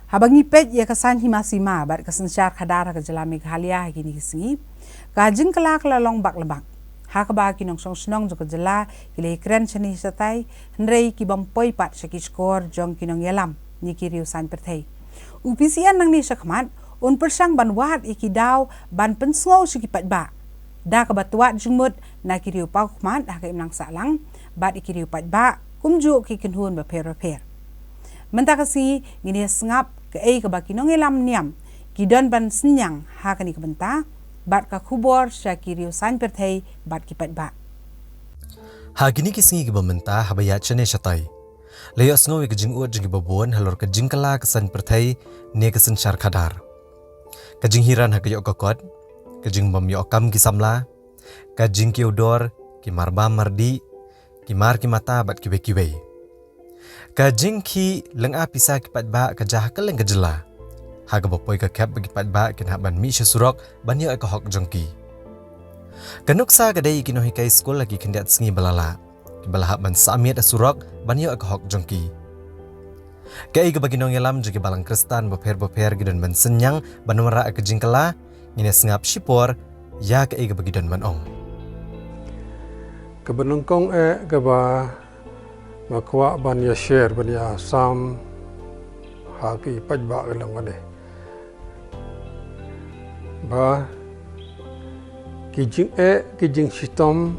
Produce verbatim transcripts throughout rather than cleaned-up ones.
Haba ngi peit ïa ka saiñ hima sima bad ka synshar khadar ha ka jylla Meghalaya ha kine ki sngi, ka jingkylla ka la long bak la bak, ha kaba ki nongshong shnong jong ka jylla ki la ïakren shane shatai, hynrei ki bym poi pat sha ki shkor jong ki nongïalam ne ki riew saiñ pyrthei. U P C N nangne shakhmat un pyrshang ban wad ïa ki daw ban pynsngew sha ki paidbah da kaba twad jingmut na ki riew paw khmat ha ka imlang sahlang bad ïa ki riew paidbah kumjuh ki kynhun bapher bapher. Mynta ka sngi ngin ïa sngap kaei kaba ki nongïalam niam ki don ban synñiang ha kane ka bynta bad ka khubor sha ki riew saiñ pyrthei bad ki paidbah. Ha kine ki sngi kiba mynta, haba ïaid shane shatai, la ïohsngew ïa ka jingud jong kiba bun halor ka jingkylla ka saiñ pyrthei ne ka synshar khadar. Ka jinghiran ha ka ïoh ka kot, ka jingbym ïoh kam ki samla, ka jingkiew dor, ki marbam mardih, ki mar ki mata bad kiwei kiwei. Ka jingkhih lynga pisa ki paidbah ka jia ha kylleng ka jylla, ha kaba poi ka khep ba ki paidbah kin hap ban mih sha surok ban ïoh ïa ka hok jong ki. Ka nuksa ka dei ïa ki nonghikai skul ha ki khyndiat sngi ba la lah, kiba la hap ban sah miet ha surok ban ïoh ïa ka hok jong ki. Kaei kaba ki nongïalam jong ki balang Khristan bapher bapher ki don ban synñiang ban wanrah ïa ka jingkylla, ngin ïa sngap shipor ïa kaei kaba ki don ban ong. Kaba nyngkong eh kaba nga kwah ban ïa share, ban ïa sam ha ki paidbah ka long kane, ba ki jingeh, ki jingshitom,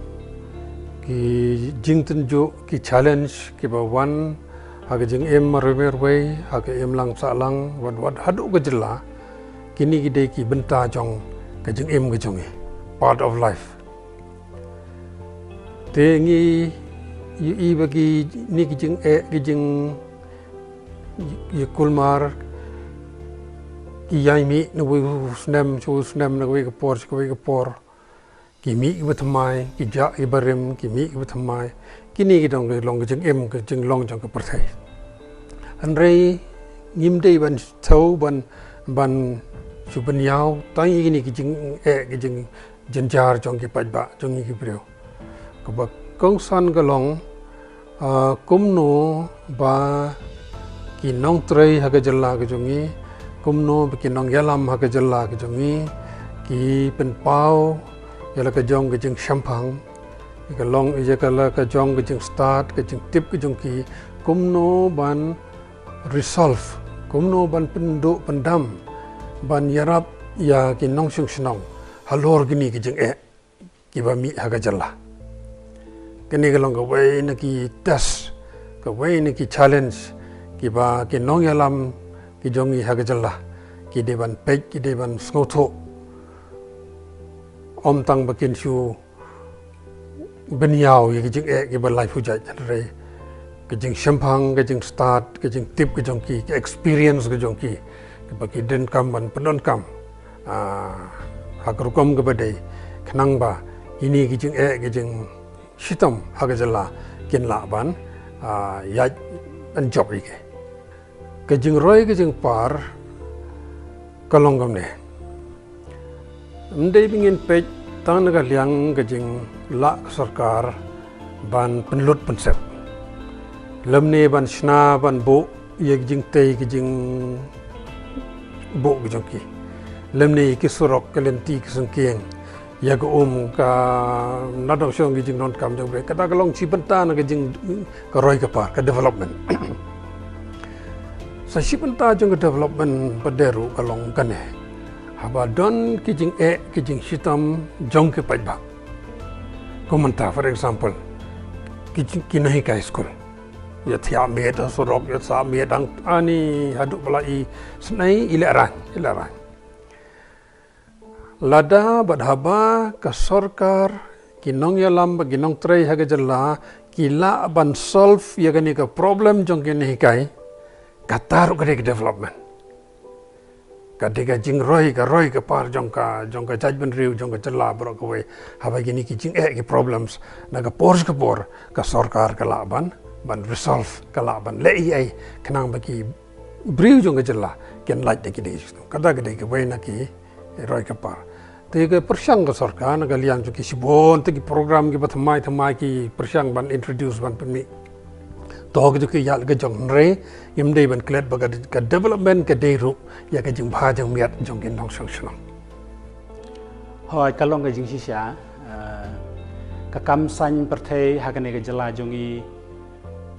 ki jingtynjuh, ki challenge kiba wan ha ka jingim marwei marwei, ha ka imlang sahlang, wat wat haduh ka jylla, kine ki dei ki bynta jong ka jingim ka jong ngi, part of life. Te ngi ïohi ba kine ki jingeh, ki jing, ïa kulmar, ki ïai mih na wei u snem sha u snem, na kawei ka por sha kawei ka por, ki mih kiba thymmai, ki jah kiba rim, ki mih kiba thymmai. Kine ki dang long ka jingim, ka jinglong jong ka pyrthei. Hynrei ngim dei ban thew, ban, ban shu pynïaw tang ïa kine ki jingeh, ki jingjynjar jong ki paidbah, jong ngi ki briew. Kaba kongsan ka long, ah, kumno ba ki nongtrei ha ka jylla ka jong ngi, kumno ba ki nongïalam ha ka jylla ka jong ngi ki pynpaw ïa la ka jong ka jingshemphang, ïa ka long, ïa ka la ka jong ka jingstad, ka jingtip ka jong ki, kumno ban resolve, kumno ban pynduh pyndam, ban ïarap ïa ki nongshong shnong halor kine ki jingeh kiba mih ha ka jylla. Kane ka long kawei na ki test, kawei na ki challenge kiba ki nongïalam ki jong ngi ha ka jylla ki dei ban peit, ki dei ban sngewthuh. Ym tang ba kin shu pynïaw ïa ki jingeh kiba lai pyrshah, hynrei ka jingshemphang, ka jingstad, ka jingtip ka jong ki, ka experience ka jong ki, kaba ki donkam ban pyndonkam, ah, ha ka rukom kaba dei, khnang ba kine ki jingeh, ki jingshitom ha ka jylla kin lah ban, ah, ïaid ban jop ïa ki. Ka jingroi ka jingpar ka long kumne. Ym dei ba ngin peit tang na ka liang ka jinglah ka sorkar ban pynlut pynsep, lymne ban shna ban buh ïa ka jingtei ka jingbuh ka jong ki, lymne ki surok, ki lynti, ki syngkien, ïa ka um, ka nadong shong ki jingdonkam jong ki briew. Kata ka long shi bynta na ka jing, ka roi ka par, ka development. Sa shi bynta jong ka development pat ruh ka long kane. Haba don ki jingeh, ki jingshitom jong ki paidbah, kum mynta, for example, ki jing, ki nonghikai skul, ïa thiah miet ha surok, ïa sah miet dang ani haduh ba la i snei, i lehraiñ, i lehraiñ. Lada bad haba ka sorkar, ki nongïalam bad ki nongtrei ha ka jylla ki lah ban solve ïa kane ka problem jong ki nonghikai, kata ruh ka dei ka development. Ka dei ka jingroi, ka roi ka par jong ka, jong ka jaitbynriew, jong ka jylla baroh kawei. Haba kine ki jingeh, ki problems, na ka por sha ka por ka sorkar ka lah ban, ban resolve, ka lah ban leh ei ei khnang ba ki briew jong ka jylla kin lait da kine ki, kata ka dei kawei na ki roi ka par. Te ka pyrshang ka sorkar na ka liang jong ki, shibun te ki program kiba thymmai thymmai ki pyrshang ban introduce, ban pynmih. To ka jong ki ïa ka jong hynrei, im dei ban klet ba ka, ka development ka dei ruh ïa ka jingbha jingmiat jong ki nongshong shnong. Hooid, ka long ka jingshisha, eh, ka kam saiñ pyrthei ha kane ka jylla jong ngi,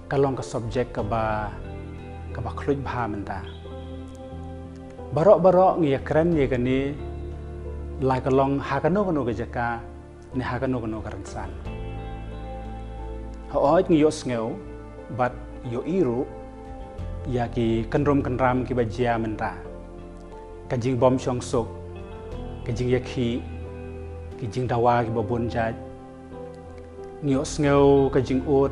ka long ka subject kaba, kaba khluit bha mynta. Baroh baroh ngi ïa kren ïa kane, la ka long ha kano kano ka jaka, ne ha kano kano ka rynsan. Hooid ngi ïohsngew, bad ïohi ruh, ïa ki kynrum kynram kiba jia mynta. Ka jingbym shong suk, ka jingïakhih, ki jingdawa kiba bun jait. Ngi ïohsngew ka jingud,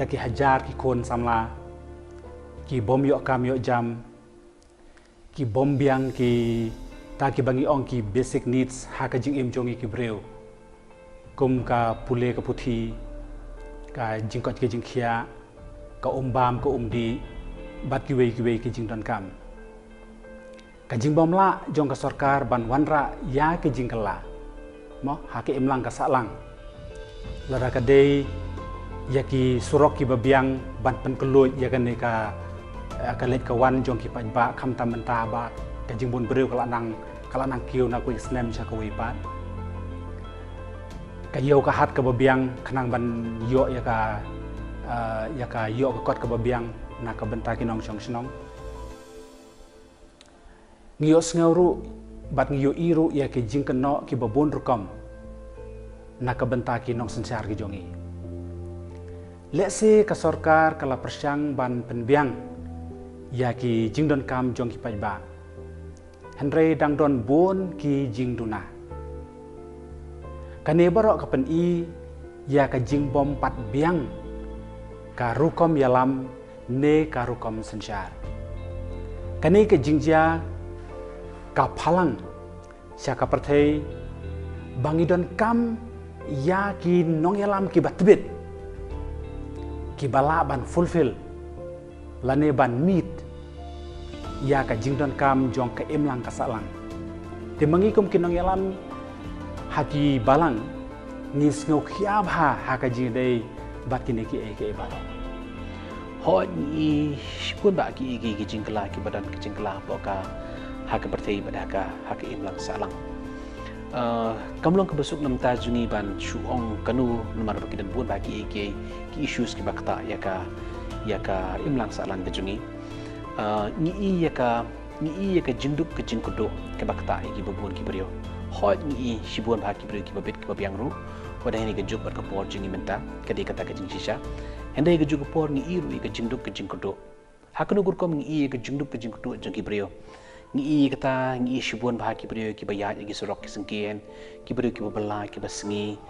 da ki hajar ki khun samla. Ki bym ïoh kam ïoh jam, ki bym biang kita kiba ngi ong ki basic needs ha ka jingim jong ngi ki briew. Kum ka pule ka puthi, ka jingkoit ka jingkhiah, ka um bam ka um dih, bad kiwei kiwei ki jingdonkam. Ka jingbym lah jong ka sorkar ban wanrah ïa ka jingkylla. Mo, ha ka imlang ka sahlang. Lada ka dei ïa ki surok kiba biang ban pynkhlaiñ ïa kane ka, eh, ka leit ka wan jong ki paidbah khamtam mynta ba ka jingbun briew ka la nang, ka la nang kiew na kawei snem sha kawei pat. Ka ïew ka hat kaba biang khnang ban ïoh ïa ka, eh, ïa ka ïoh ka kot kaba biang na ka bynta ki nongshong shnong. Ngi ïohsngew ruh, bad ngi ïohi ruh ïa ki jingkynnoh kiba bun rukom. Na ka bynta ki nongsynshar ki jong ngi. Lehse ka sorkar ka la pyrshang ban pynbiang. Ïa ki jingdonkam jong ki paidbah. Hynrei dang don bun ki jingduna. Kane baroh ka pyni ïa ka jingbym pat biang. Ka rukom ïalam ne ka rukom synshar. Kane ka jingjia ka phalang sha ka pyrthei ba ngi donkam ïa ki nongïalam kiba tbit. Kiba lah ban fulfill. Lane ban meet. Ïa ka jingdonkam jong ka imlang ka sahlang. Te ma ngi kum ki nongïalam ha ki balang ngi sngew khia bha ha ka jingdei bad kine kiei kiei baroh. Hooid ngi shibun bah kiei kiei ki jingkylla kiba don ki jingkylla hapoh ka ha ka pyrthei bad ha ka, ha ka imlang sahlang. Ah, kam long kaba suk na bynta jong ngi ban shu ong kano namar ba ki don bun bah kiei kiei ki issues kiba ktah ïa ka, ïa ka imlang sahlang ka jong ngi. Ah, ngi i ïa ka, ngi i ïa ka jingduk ka jingkyrduh kaba ktah ïa kiba bun ki briew. Hooid ngi i shibun bah ki briew kiba bit kiba biang ruh. Wat ha kane ka juk bad ka por jong ngi mynta, ka dei kata ka jingshisha. Hynrei ka juk ka por ngi i ruh ïa ka jingduk ka jingkyrduh. Ha kano ka rukom ngi i ïa ka jingduk ka jingkyrduh jong ki briew. Ngi i ïa kata, ngi i shibun bah ki briew kiba ïaid ïa ki surok ki syngkien, ki briew kiba bylla kiba sngi,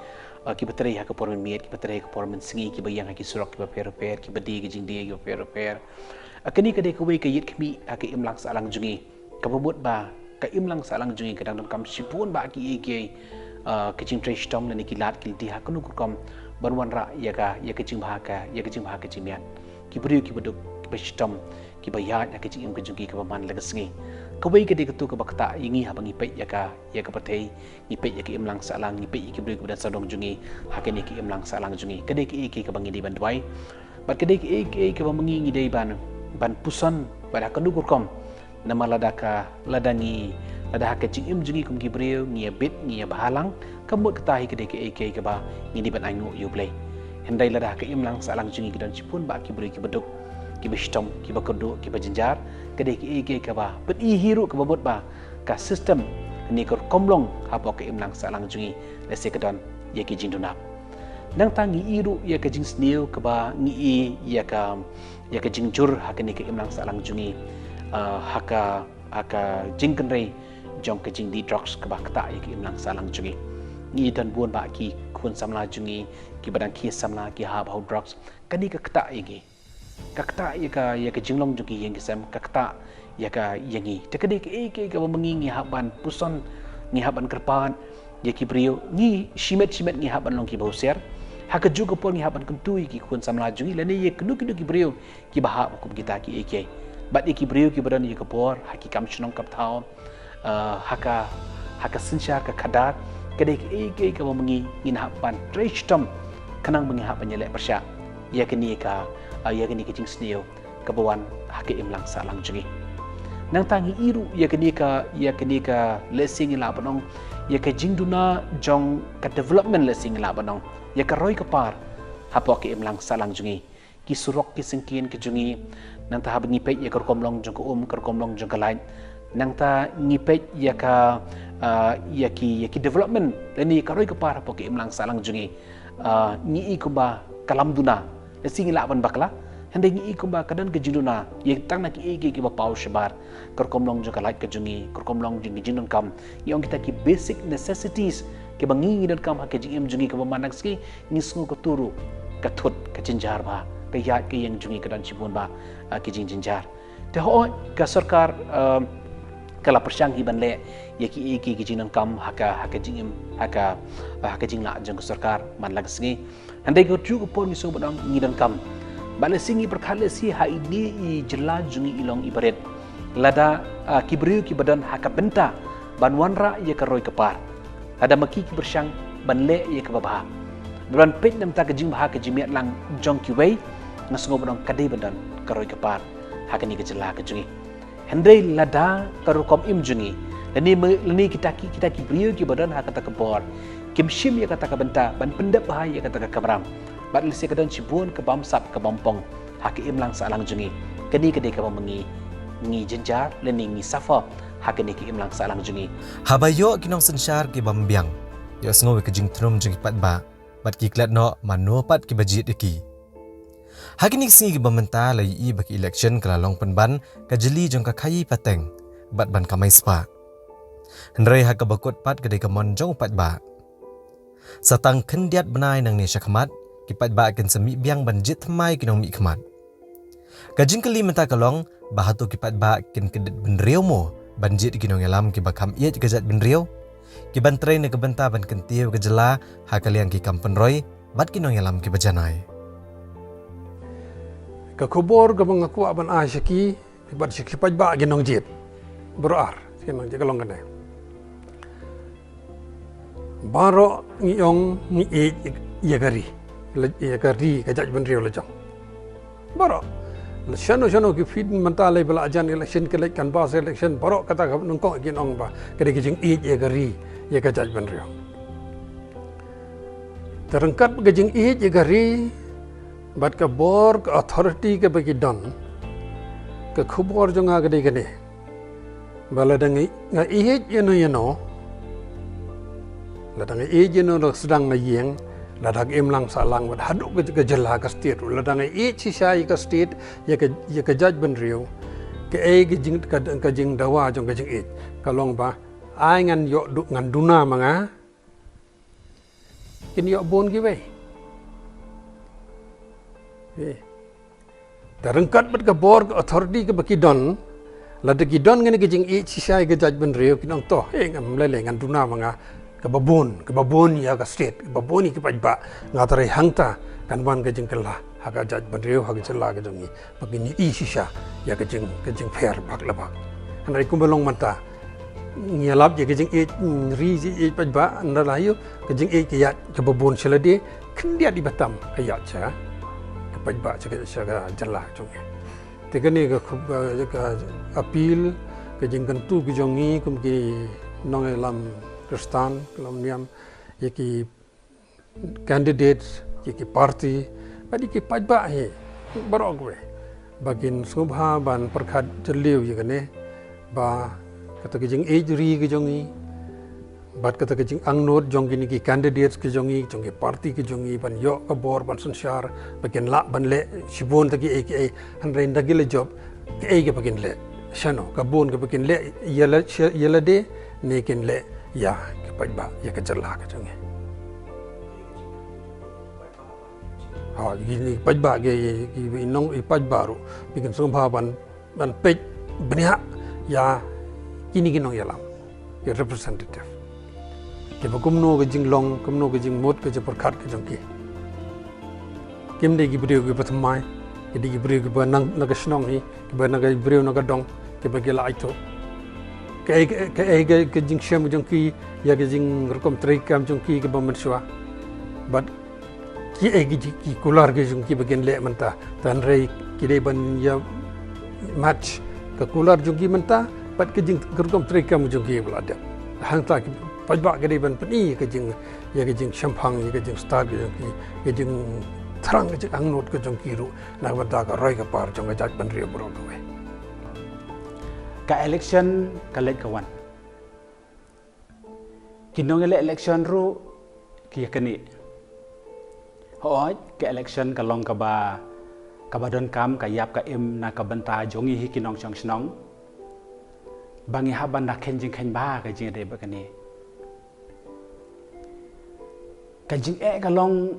ah, kiba trei ha ka por mynmiet, kiba trei ha ka por mynsngi, kiba ïeng ha ki surok kiba pher bapher, kiba die ki jingdie kiba pher bapher. Ah, kane ka dei kawei ka ïit khmih ha ka imlang sahlang jong ngi. Kaba mut ba ka imlang sahlang jong ngi ka dang donkam shibun bah kiei kiei, ah, ka jingtrei shitom lane ki lad ki lynti ha kano ka rukom ban wanrah ïa ka, ïa ka jingbha ka, ïa ka jingbha ka jingmiat. Ki briew kiba duk, kiba shitom, kiba ïaid ha ka jingim ka jong ki kaba man la ka sngi. Kawei ka dei kato kaba ktah ïa ngi haba ngi peit ïa ka, ïa ka pyrthei, ngi peit ïa ka imlang sahlang, ngi peit ïa ki briew kiba don sawdong jong ngi ha kane ka imlang sahlang jong ngi. Ka dei kaei kaei kaba ngi dei ban duwai. Bad ka dei kaei kaei kaba ma ngi ngi dei ban, ban puson bad ha kano ka rukom. Namar lada ka, lada ngi, lada ha ka jingim jong ngi kum ki briew ngi ïa bit, ngi ïa bhalang, ka mut kata hi ka dei kaei kaei kaba ngi dei ban ainguh ïa U Blei. Hynrei lada ha ka imlang sahlang jong ngi ki don shibun bah ki briew kiba duk, kiba shitom, kiba kyrduh, kiba jynjar, ka dei kaei kaei kaba pyni hi ruh kaba mut ba ka system ne ka rukom long hapoh ka imlang sahlang jong ngi, lehse ka don ïa ki jingduna. Nangta ngi i ruh ïa ka jingsniew kaba ngi i ïa ka, ïa ka jingjur ha kane ka imlang sahlang jong ngi, ah, ha ka, ha ka jingkynrei jong ka jingdih drugs kaba ktah ïa ka imlang sahlang jong ngi. Ngi don bun bah ki khun samla jong ngi kiba dang khie samla ki hap ha u drugs. Kane ka ktah ïa ngi. Ka ktah ïa ka, ïa ka jinglong jong ki ïing ki sem, ka ktah ïa ka ïa ngi. Te ka dei kaei kaei kaba ma ngi ngi hap ban puson, ngi hap ban kyrpad ïa ki briew, ngi shimet shimet ngi hap ban long kiba husiar. Ha kajuh ka por ngi hap ban kyntu ïa ki khun samla jong ngi lane ïa kino kino ki briew kiba hap kum kita kiei kiei. Bad ïa ki briew kiba don ïa ka bor ha ki kam shnong kam thaw, ah, ha ka, ha ka synshar ka khadar, ka dei kaei kaei kaba ma ngi ngin hap ban trei shitom khnang ba ngi hap ban ïaleh pyrshah ïa kane ka, ah, ïa kane ka jingsniew kaba wan ha ka imlang sahlang jong ngi. Nangta ngi ïohi ruh ïa kane ka, ïa kane ka lehse ngi lah ban ong ïa ka jingduna jong ka development, lehse ngi lah ban ong ïa ka roi ka par hapoh ka imlang sahlang jong ngi. Ki surok ki syngkien ki jong ngi, nangta haba ngi peit ïa ka rukom long jong ka um, ka rukom long jong ka light, nangta ngi peit ïa ka, ah, ïa ki, ïa ki development lane ka roi ka par hapoh ka imlang sahlang jong ngi, ah, ngi i kumba ka lam duna. Lehse ngi lah ban bakla, hynrei ngi i kumba ka don ka jingduna ïa tang na kiei kiei kiba paw shabar, ka rukom long jong ka light ka jong ngi, ka rukom long jong ki jingdonkam, ngi ong kita ki basic necessities kiba ngi, ngi donkam ha ka jingim jong ngi kaba man la ka sngi, ngi sngew ka turu, ka thut, ka jynjar bha, ka ïaid ka ïeng jong ngi ka don shibun bha, ah, ki jingjynjar. Te hooid ka sorkar, ah, ka la pyrshang hi ban leh ïa kiei kiei ki jingdonkam ha ka, ha ka jingim, ha ka, ha ka jinglah jong ka sorkar man la ka sngi. Hynrei ka juh ka por ngi sngew ba ngi donkam. Bad lehse ngi pyrkhat lehse ha ine i jylla jong ngi i long iba rit, lada, ah, ki briew kiba don ha ka bynta ban wanrah ïa ka roi ka par, lada ma ki ki pyrshang ban leh ïa kaba bha, ban peit na bynta ka jingbha ka jingmiat lang jong kiwei, nga sngew ba ka dei ban don ka roi ka par ha kane ka jylla ka jong ngi. Hynrei lada ka rukom im jong ngi, lane ma, lane kita ki, kita ki briew kiba don ha kata ka bor kim shim ïa kata ka bynta ban pyndep bha ïa kata ka kamram, bad lehse ka don shibun ka bamsap ka bampong ha ka imlang sahlang jong ngi, kane ka dei kaba ma ngi, ngi jynjar lane ngi suffer ha kane ka imlang sahlang jong ngi. Haba ïoh ki nongsynshar ki bym biang, ïoh sngew ïa ka jingthmu jong ki paidbah, bad ki klet noh mano pat kiba jied ïa ki. Ha kine ki sngi kiba mynta la ïohi ba ka election ka la long pynban ka jylli jong ka khaii pateng bad ban kamai spah. Hynrei ha kaba kut pat ka dei ka mon jong u paidbah. Sa tang khyndiat bnai nangne shakhmat, ki paidbah kin sa mih biang ban jied thymmai ki nongmihkhmat. Ka jingkylli mynta ka long ba hato ki paidbah kin kyndit bynriew mo ban jied ki nongïalam kiba kham ïeit ka jaitbynriew, kiban trei na ka bynta ban kyntiew ka jylla ha ka liang ki kam pynroi bad ki nongïalam kiba janai. Ka khubor kaba nga kwah ban ai sha ki bad sha ki paidbah ki nongjied baroh ar, ki nongjied ka long kane. Baroh ngi ong ngi ïeit ïa ka ri, ïa ka ri ka jaitbynriew la jong. Baroh. Shano shano ki field mynta lei ba la jan election, ki leit canvass election, baroh kata ka nyngkong kin ong ba ka dei ka jingïeit ïa ka ri, ïa ka jaitbynriew. Te ryngkat ka jingïeit ïa ka ri bad ka bor ka authority kaba ki don, ka khubor jong nga ka dei kane. Ba lada nga, nga ïeit ïano ïano, lada nga ïeit ïano la sdang na ïing, lada ka imlang sahlang bad haduh ka, ka jylla ka state, lada nga ïeit shisha ïa ka state, ïa ka, ïa ka jaitbynriew, kaei ka jing, ka, ka jingdawa jong ka jingïeit ka long ba ai ngan ïoh du, ngan duna ma nga, kin ïoh bun kiwei. Eh. Te ryngkat bad ka bor ka authority kaba ki don, lada ki don kane ka jingïeit shisha ïa ka jaitbynriew, kin ong to, eh, ngam lei lei, ngan duna ma nga kaba bun, kaba bun ïa ka state, kaba bun ïa ki paidbah, nga trai hangta kan wan ka jingkylla ha ka jaitbynriew, ha ka jylla ka jong ngi. Ba kin ïohi shisha ïa ka jing, ka jingpher bak la bak. Hynrei kumba long mynta, ngi ïalap ïa ka jingïeit, mm, ri, jingïeit paidbah, hynrei la ïoh ka jingïeit ka ïaid kaba bun sha lade, khyndiat iba tam ka ïaid sha ka paidbah, sha ka, sha ka jylla jong ngi. Te kane ka khub, ka, ka appeal, ka jingkyntu ka jong ngi kum ki nongïalam Khristan, ki nongïalam niam, ïa ki candidates, ïa ki party, bad ïa ki paidbah hi baroh kawei, ba kin sngewbha ban pyrkhat jylliew ïa kane, ba kata ka jingïeit ri ka jong ngi bad kata ka jingangnud jong kine ki candidates ki jong ngi, jong ki party ki jong ngi, ban ïoh ka bor ban synshar ba kin lah ban leh shibun ta kiei kiei, hynrei ynda ki la jop, kaei kaba kin leh? Shano ka bun kaba kin leh ïa la, ïa lade, ne kin leh ïa ki paidbah, ïa ka jylla ka jong ngi? Ha, kine ki paidbah, ki, ki, ki nong, ki paidbah ruh, ba kin sngewbha ban, ban peit bniah ïa kine ki nongïalam, ki representative. Kiba kumno ka jinglong, kumno ka jingmut, ka jingpyrkhat ka jong ki. Kim dei ki briew kiba thymmai, ki dei ki briew kiba na, na ka shnong hi, kiba na ka briew na ka dong, kiba ki la aithuh. Kaei, kaei, kaei ka, ka jingshem jong ki ïa ka jingrukom treikam jong ki kaba mynshuwa. Bad ki ei ki, ki kular ki jong ki ba kin leh mynta. Tang hynrei ki dei ban ïa match ka kular jong ki mynta bad ka jing ka rukom trei kam jong ki ba la dep. Hangta ki paidbah ki dei ban pyni ka jing, ïa ka jingshemphang, ïa ka jingstad ka jong ki, ka jingthrang, ka jingangnud ka jong ki ruh na ka bynta ka roi ka par jong ka jaitbynriew baroh kawei. Ka election ka leit ka wan. Ki nongïaleh election ruh ki ïa kane. Hooid, ka election ka long kaba, kaba donkam, ka ïap ka im na ka bynta jong ngi hi ki nongshong shnong. Ba ngi hap ban da kheiñ jingkheiñ bha ka jingïadei bad kane. Ka jingeh ka long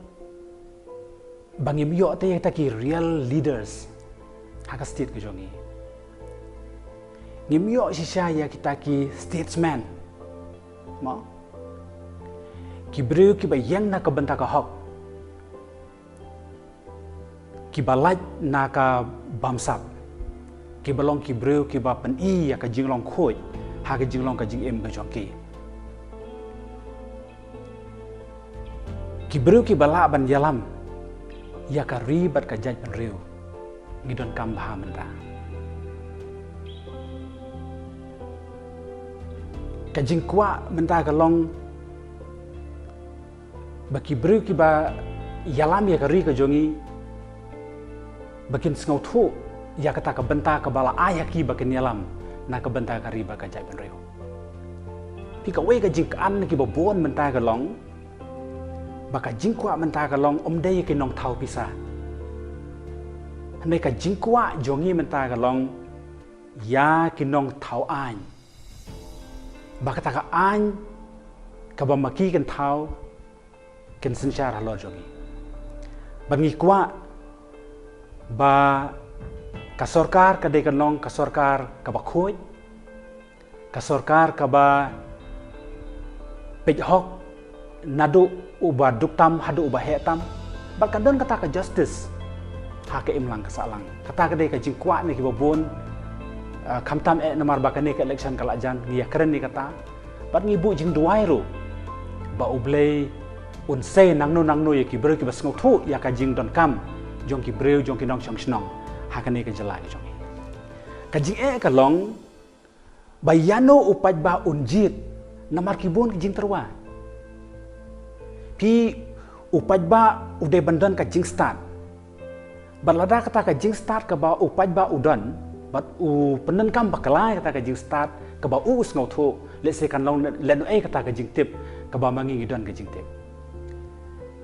ba ngim ïoh te ïa kita ki real leaders ha ka state ka jong ngi. Ngim ïoh shisha ïa kita ki statesman. Mo? Ki briew kiba ïeng na ka bynta ka hok. Kiba lait na ka bamsap. Kiba long ki briew kiba pyni ïa ka jinglong khuid ha ka jinglong ka jingim ka jong ki. Ki briew kiba lah ban ïalam ïa ka ri bad ka jaitbynriew. Ngi donkam bha mynta. Ka jingkwah mynta ka long ba ki briew kiba ïalam ïa ka ri ka jong ngi ba kin sngewthuh ïa kata ka bynta kaba la ai ha ki ba kin ïalam na ka bynta ka ri bad ka jaitbynriew. Phi, kawei ka jingkylli na kiba bun mynta ka long ba ka jingkwah mynta ka long ym dei ïa ki nongthaw pisa. Hynrei ka jingkwah jong ngi mynta ka long ïa ki nongthaw aiñ. Ba kata ka aiñ kaba ma ki kin thaw kin synshar halor jong ngi. Bad ngi kwah ba ka sorkar ka dei kan long ka sorkar kaba khuid, ka sorkar kaba peit hok naduh uba duk tam haduh uba heh tam. Bad ka don kata ka justice ha ka imlang ka sahlang. Kata ka dei ka jingkwah na kiba bun, ah, khamtam eh namar ba kane ka election ka la jan, ngi ïakren ïa kata. Bad ngi buh jingduwai ruh ba U Blei un sei nangno nangno ïa ki briew kiba sngewthuh ïa ka jingdonkam jong ki briew, jong ki nongshong shnong ha kane ka jylla ka jong ngi. Ka jingeh ka long ba ïano u paidbah un jied namar ki bun ki jingtyrwa. Phi, u paidbah u dei ban don ka jingstad. Bad lada kata ka jingstad kaba u paidbah u don bad u pyndonkam bakla ïa kata ka jingstad kaba u sngewthuh, lehse kan long lehnohei kata ka jingtip kaba ma ngi ngi don ka jingtip.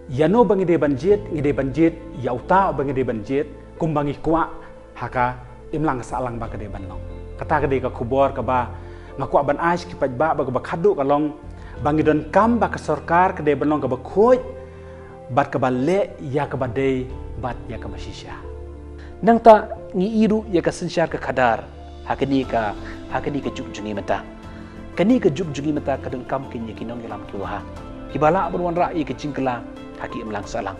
Ïano ba ngi dei ban jied, ngi dei ban jied ïa uta ba ngi dei ban jied kumba ngi kwah ha ka imlang sahlang ba ka dei ban long. Kata ka dei ka khubor kaba nga kwah ban ai sha ki paidbah. Bad kaba khatduh ka long ba ngi donkam ba ka sorkar ka dei ban long kaba khuid bad kaba leh ïa kaba dei bad ïa kaba shisha. Nangta ngi ïohi ruh ïa ka synshar ka khadar ha kane ka, ha kane ka juk jong ngi mynta. Kane ka juk jong ngi mynta ka donkam kein ïa ki nongïalam kiba bha, kiba lah ban wanrah ïa ka jingkylla ha ka imlang sahlang.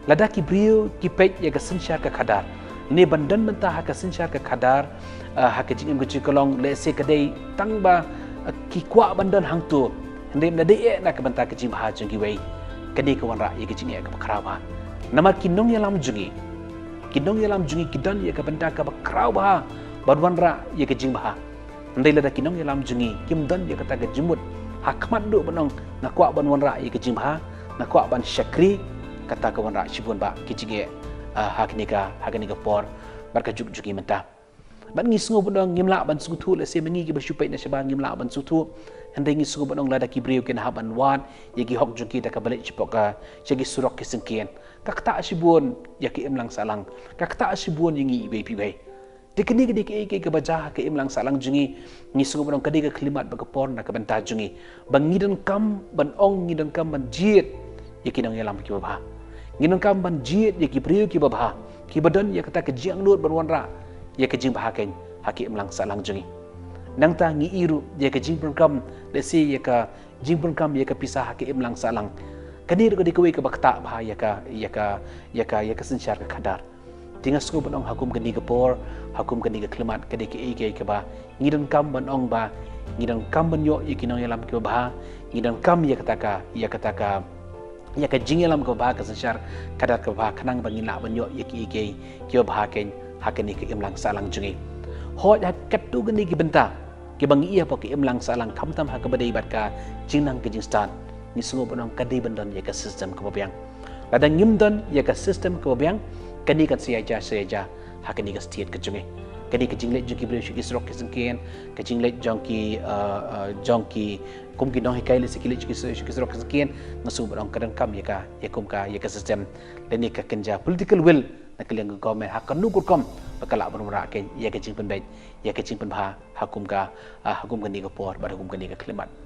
Lada ki briew ki peit ïa ka synshar ka khadar, ne ban don mynta ha ka synshar ka khadar, ah, ha ka jingim ka jingkylla, lehse ka dei tang ba, ah, ki kwah ban don hangto, hynrei ym dei eh na ka bynta ka jingbha jong kiwei. Kane ka wanrah ïa ka jingeh kaba khraw bha. Namar ki nongïalam jong ngi, ki nongïalam jong ngi ki don ïa ka bynta kaba khraw bha ban wanrah ïa ka jingbha. Hynrei lada ki nongïalam jong ngi kim don ïa kata ka jingmut ha khmat duh ban ong nga kwah ban wanrah ïa ka jingbha, nga kwah ban shakri, kata ka wanrah shibun bah ki jingeh, ah, ha kane ka, ha kane ka por bad ka juk jong ngi mynta. Bad ngi sngew ban ong ngim lah ban sngewthuh, lehse ma ngi kiba shu peit na shabar ngim lah ban sngewthuh. Hynrei ngi sngew ban ong lada ki briew kin hap ban wad ïa ki hok jong ki da kaba leit shapoh ka, sha ki surok ki syngkien, ka ktah shibun ïa ka imlang sahlang, ka ktah shibun ïa ngi iwei pa iwei. Te kane ka dei kaei kaei kaba jia ha ka imlang sahlang jong ngi. Ngi sngew ban ong ka dei ka khyllipmat bad ka por na ka bynta jong ngi ba ngi donkam ban ong, ngi donkam ban jied ïa ki nongïalam kiba bha. Ngi donkam ban jied ïa ki briew kiba bha, kiba don ïa kata ka jingangnud ban wanrah ïa ka jingbha kein ha ka imlang sahlang jong ngi. Nangta ngi ïohi ruh ïa ka jingpyndonkam, lehse ïa ka jingpyndonkam ïa ka pisa ha ka imlang sahlang. Kane ruh ka dei kawei kaba ktah bha ïa ka, ïa ka, ïa ka, ïa ka synshar ka khadar. Te nga sngew ban ong ha kum kane ka por, ha kum kane ka khyllipmat, ka dei kaei kaei kaba ngi donkam ban ong ba ngi donkam ban ïoh ïa ki nongïalam kiba bha, ngi donkam ïa kata ka, ïa kata ka, ïa ka jingïalam kaba bha ka synshar khadar kaba bha khnang ba ngin lah ban ïoh ïa ki, ïa ki, kiba bha kein ha kane ka imlang sahlang jong ngi. Hooid ha katto katne ki bynta kiba ngi ïa pok ka imlang sahlang khamtam ha kaba dei bad ka jingnang ka jingstad, ngi sngew ban ong ka dei ban don ïa ka system kaba biang. Lada ngim don ïa ka system kaba biang, kane kan sa ïa jia, sa ïa jia ha kane ka state ka jong ngi. Kane ka jingleit jong ki briew sha ki surok ki syngkien, ka jingleit jong ki, uh, uh, jong ki kum ki nonghikai lehse ki leit sha ki surok ki syngkien, nga sngew ban ong ka donkam ïa ka, ïa kum ka, ïa ka system. Lane ka kynja political will na ka liang ka government ha kano ka rukom ba ka lah ban wanrah kein ïa ka jingpynbeit, ïa ka jingpynbha ha kum ka, uh, ha kum kane ka por bad ha kum kane ka khyllipmat.